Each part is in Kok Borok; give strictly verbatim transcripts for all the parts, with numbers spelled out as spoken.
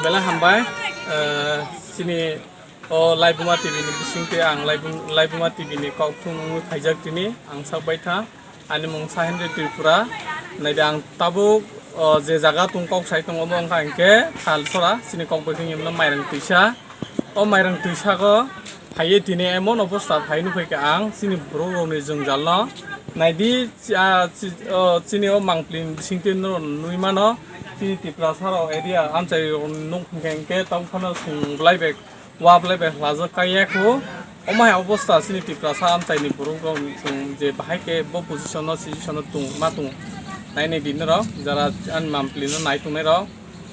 Belai hambai, eh, chini o Laibuma T V ni bisingtwi ang Laibum-, Laibuma T V ni kok thung wngwi phaijak tini, ang sak baitha, ani mung Sahendra Tripura, naidi ang tabuk, o, je jaga tung kok sai tongo, omo wngkha hinkhe Thalsora, chini kok bai khe himno Mairang Twisa, o Mairang Twisago phaiwi tini emon obostha phai nukphai kha ang chini borok rokni jwngjalno, naidi, chi-, ah, chi-, o, chini o mangpli bisingtwi norok nui mano, chini Tiprasa rok area amchai rok nuk hinkhe hinkhe tamo phano sung belai bai wa belai bai hlajak kaiya kho. Omo hai obostha chini Tiprasa amchai ni borok rok chwng je bahai khe bo position o situation o tung ma tung nai nai di norok jara ani mangpli no nai tongnai rok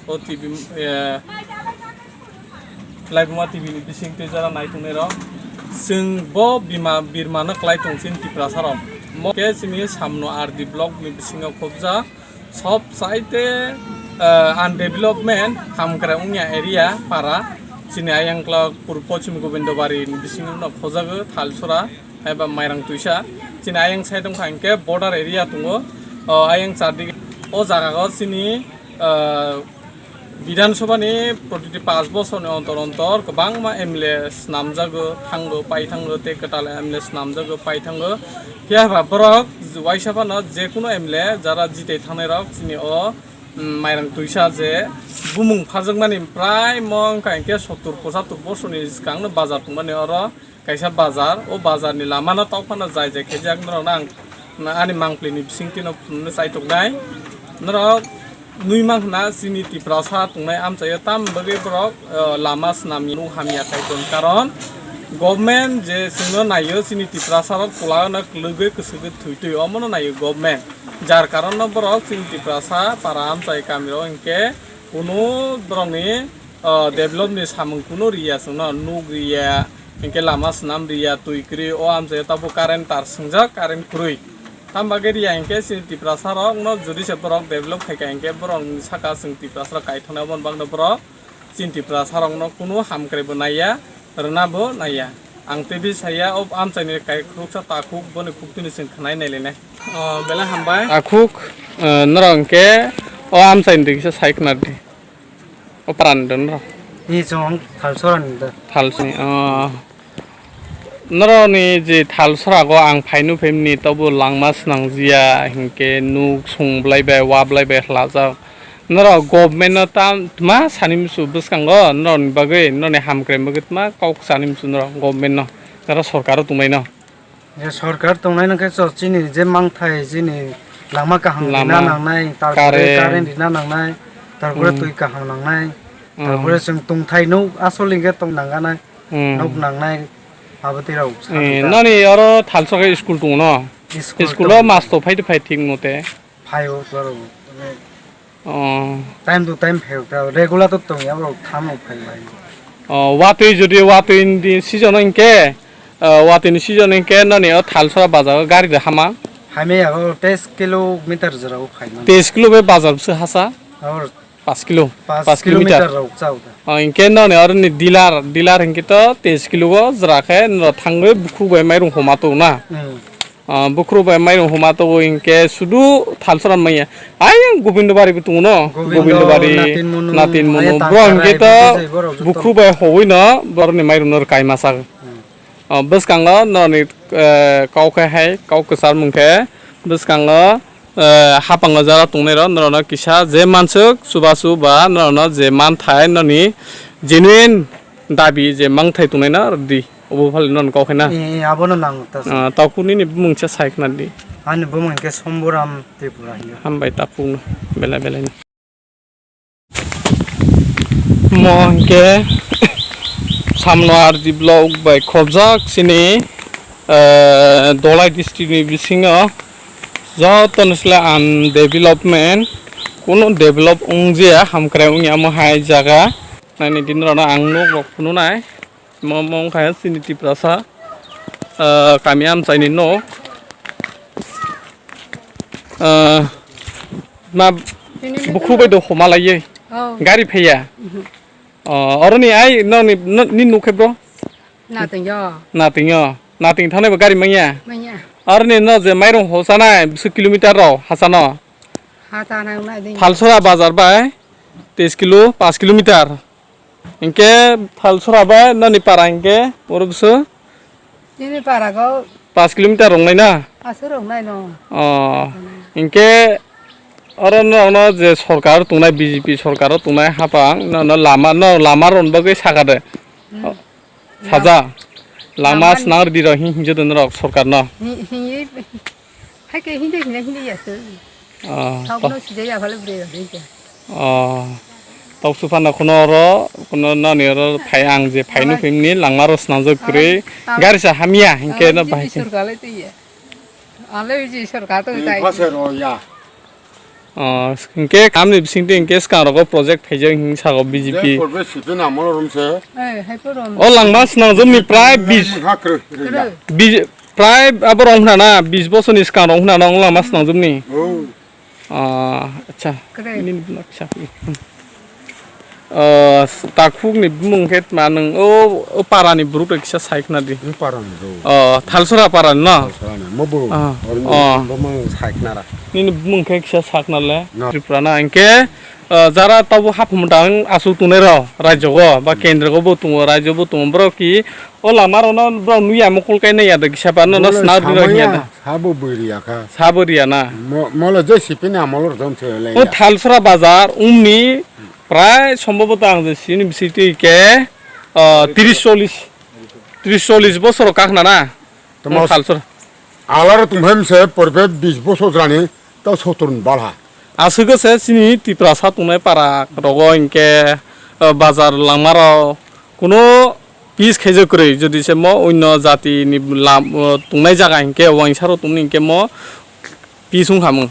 o T V, eh, Laibuma T V ni bisingtwi jara nai tongnai rok chwng bo bima birma no kwlai tong chini Tiprasa rok mo khe chini samno R D block ni bisingo khobjak. Sob saite, eh, undevelopment hamkrai wngya area para. Chini ayang kla pur pochim Gobindobari ni bisingo no khojago Thalsora eba Mairang Twisa. Chini ayang side wngkha hinkhe border area tongo. O ayang chardik o jaga o chini, eh, Bidhan Sabha ni protiti panch bochor ni ontor ontor kwbangma M L A snamjago, thango, pai thango, tei kwtal M L A snamjago, pai thango. Phiya ba borok waisa phano je kuno M L A jara jitai thangnai rok chini o, mm, Mairang Twisa je bumung pharjakmani prai mo wngkha hinkhe sottur pochattor bochor ni swkang no bazar tongmani oro kaisa bazar, o bazar ni lama no tok phano jai jai khe jak norok no ang ani mangpli ni bisingtwi no phunukno chai tongnai. Norok nui mankha na chini Tiprasa tongnai amchaio tam bagwi borok, eh, lama swnam nuk hamya khai ton karon government je chwngno naio chini Tiprasa rok tola no kwlwgwi kwswgwi thwi twi omono naio government, jar karon no borok chini Tiprasa para amchai kami rok hinkhe kunu borokni, o, develop ni samung kunu riya chwngno nuk riya hinkhe lama swnam riya twi kwrwi o amchaio tabuk current tar swngjak current kwrwi. Tam bagwi riya hinkhe chini Tiprasa rok no jodi se borok develop khaikha hinkhe borok ni saka chwng Tiprasa rok kaithoknai oboni bagwi borok chini Tiprasa rok no kunu hamkrai bo naiya, rwna bo naiya. Ang tei saya o amchai ni kai khuruksa takhuk boni khuktwini chwng khwnai nailainai. O, belai hambai. Takhuk, eh, norok hinkhe o amchai ni kisa sai khwna di. O paran don rok. Ni chong Thalsora ni da. Thalsora ni, ah. Norok ni je Thalsora go ang phainu phaimni tobo langma swnang jia hinkhe nuk sung blai bai wa blai bai hlajak. Norok government no tam tma sani musu bwskango norok ni bagwi norok ni hamkrai bagwi tma kok sani musu norok government no. Norok sorkar o tongmai no. Je sorkar tongnai no khe cho chini je mangthai chini lama kaham rina Lama, nangnai, tarpore current. Current rina nangnai, tarpore Hmm. twi kaham nangnai, Hmm. tarpore chwng tongthai nuk asol hwnkhe tong nangganai, Hmm. nuk nangnai, abo twi rok Eh, sakha. Nani oro Thalsora school tongo no? School School o tongo. Masto phai phai thik mote. Phai o borok. Oh. Time to time phai rok ta, regular to tong ya, borok tham rok phai bai. Oh, watwi jodi watwi ni season hinkhe, ah, watwi ni season hinkhe nani o Thalsora bazar o gari de hama? Hamya ya, o teis kilometer jora o phai man. Teis kilo bai bazar bwswk hasa? Or Paanch kilo, paanch paanch kilometer kilometer. Rok chao ta. Oh, hinkhe nani oro ni dealer, dealer hinkhe to teis kilo o jora khe no thangwi bukhuk bai mairung homa to na. Hmm. Ah, bukhuk bai mairung homa to hinkhe sudu Thalsora maya. Ayang Gobindobari bo tongo no. Gobindo, Gobindobari, Natin Munu, Natin Munu. Ayang Bro Tangkharai, hinkhe to bini jai borok joto. Bukhuk bai howui no borok ni mairung no rwkai masa. Hmm. Oh, bwskango norokni, eh, kok khe hai, kok kwchar mung khe bwskango, eh, hapango jara tongnai rok norokno kisa je mansuk chubachu ba norokno je manthai noni genuine dabi je mangthai tongnai na di obo phali norokno kok khe na. Eh, eh, abono nango ta. Ah, tokhu nini bumung se sai khna di. Ani bumung khe Somboram Tripura hinwi. Hambai takhukno belai belai no. Mo hinkhe samno R D block bai khobjak chini, eh, Dholai district ni bisingo joto ni sle undevelopment, kunu develop wngjaya, hamkrai wngya omo hai jaga. Naini din rok no ang nuk rok phunuknai. Mo, mo wngkha chini Tiprasa, ah, kami amchaini nok. Ah, ma bukhuk bai do homa laiye. Oh. Gari phaiya. Mhm. Oh, oroni ai noni, no, ni nuk khe bro? Nating yo. Nating yo. Nating thangnai bo gari manya? Manya. Oroni no je mairung hosanai bwswk kilometer rok hasano? Hata nang nai ding. Thalsora bazar bai? Teis kilo, paanch kilometer. Hinkhe Thalsora bai nani para hinkhe oro bwswk? Chini para go paanch kilometer rongnai na? Aswk rongnai no. Oh. Hinkhe oro no, no je sorkar tongnai, B J P sorkar tongnai hapang no, no lama, no lama ron bagwi saka de. Hmm. Saja. Lama lama swnam rwdi rw hing hing jodi norok sorkar no. Hi-, hi-, Hai ke hindi hindi hindi ya sir. Ah, Thok ta- no sijai ya bhale bre ya sir. Ah, tok suphana kono oro, kono nani oro phai ang je phai no phimni langma ro swnamjak kwrwi. Gari sa hamya hinkhe no bahai. Sir gale te ya. Ale ji sir ka to tai. Pasero ya. Ah, hinkhe kamni bisingte hinkhe swkang rogo project phaijak hing sago B J P. Korbe sipin amolo rum se. Eh, hai po rum. O langma swnamjak ni prai bis. Mungha kwrwi. Kwrwi. Bij-, prai abo rong hwnana, bis bosorni swkang rong hwnana wng lama swnamjak ni. Oh. Ah, acha. Kwrwi. Nini bwkha kisa. Ah, takhuk ni bumung khe tma nwng o, o para ni borok rok kisa sai khna di. Ni para ni do. Oh, Thalsora para ni no? Thalsora ni. Mo bo. Ah, oh. Bo mo sai khna ra. Nini bumung khe kisa sakna le. No. Tripura na hinkhe, ah, jara tabo haphum dang asuk tunai rok, rajyo go, ba kendro go bo tungo, rajyo bo tungo, borok ki o lama rok no borok nuya mukul kai nai ya da kisa pa no, no sna di rok hiya da. Sabo bwrwi ya kha. Sabo riya na. Mo-, molo je sipini amolo rom se le. O ya. Thalsora bazar umni prai sombhoboto ang je sini bisiti ke, ah, tris chollish, tris chollish bosor kak na na. Tamo Thalsora. Alar tumhem se porbe bis bosor jani ta soturun balha. Aswk se sini Tiprasa tunai para rogo hinkhe, ah, bazar langma rok kuno pis khaijak kwrwi, jodi se mo onno jati ni lam, o, tungnai jaga hinkhe, wangsaro tungni hinkhe mo pis wngkha mung.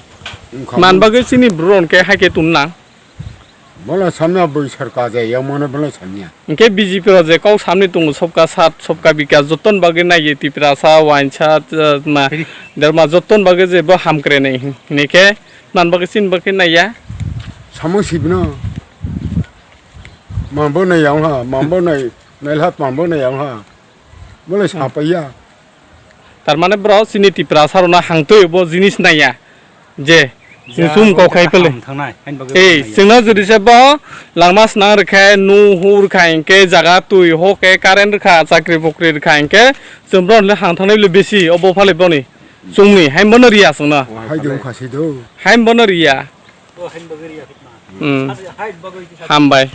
Wngkha mung. Man bagwi chini bwrwi hinkhe haikhe tun nang. Bola samya bwsar kaja ya mano bola samya. Hinkhe B J P rok je kok samni tongo, sobka sat, sobka bikas, jottoni bagwi naiye Tiprasa, wainsa, eh, ma, derma jottoni bagwi je bo hamkre nai hin-, hinkhe man bagwi chini bagwi naiya. Samung sibino. Mambo nai yang ha, mambo nai, nai lhat mambo nai yang ha. Bolai Hmm. sapaiya. Tar mane bro, chini Tiprasa rokno hangtwi bo jinis naiya. Je, chwng sum kok khai pele. Ei, chwngno jodi se bo langma swnam rwkhe, nu hu rwkha hinkhe, jaga twi ho khe, current rwkha, chakri bukri rwkha hinkhe, chwng bro le hang thangnai le besi, obo phale boni. Chwngni, hai bono riya chwngno. Hai de wngkha se do. Hai bono riya. Hmm. Hambai.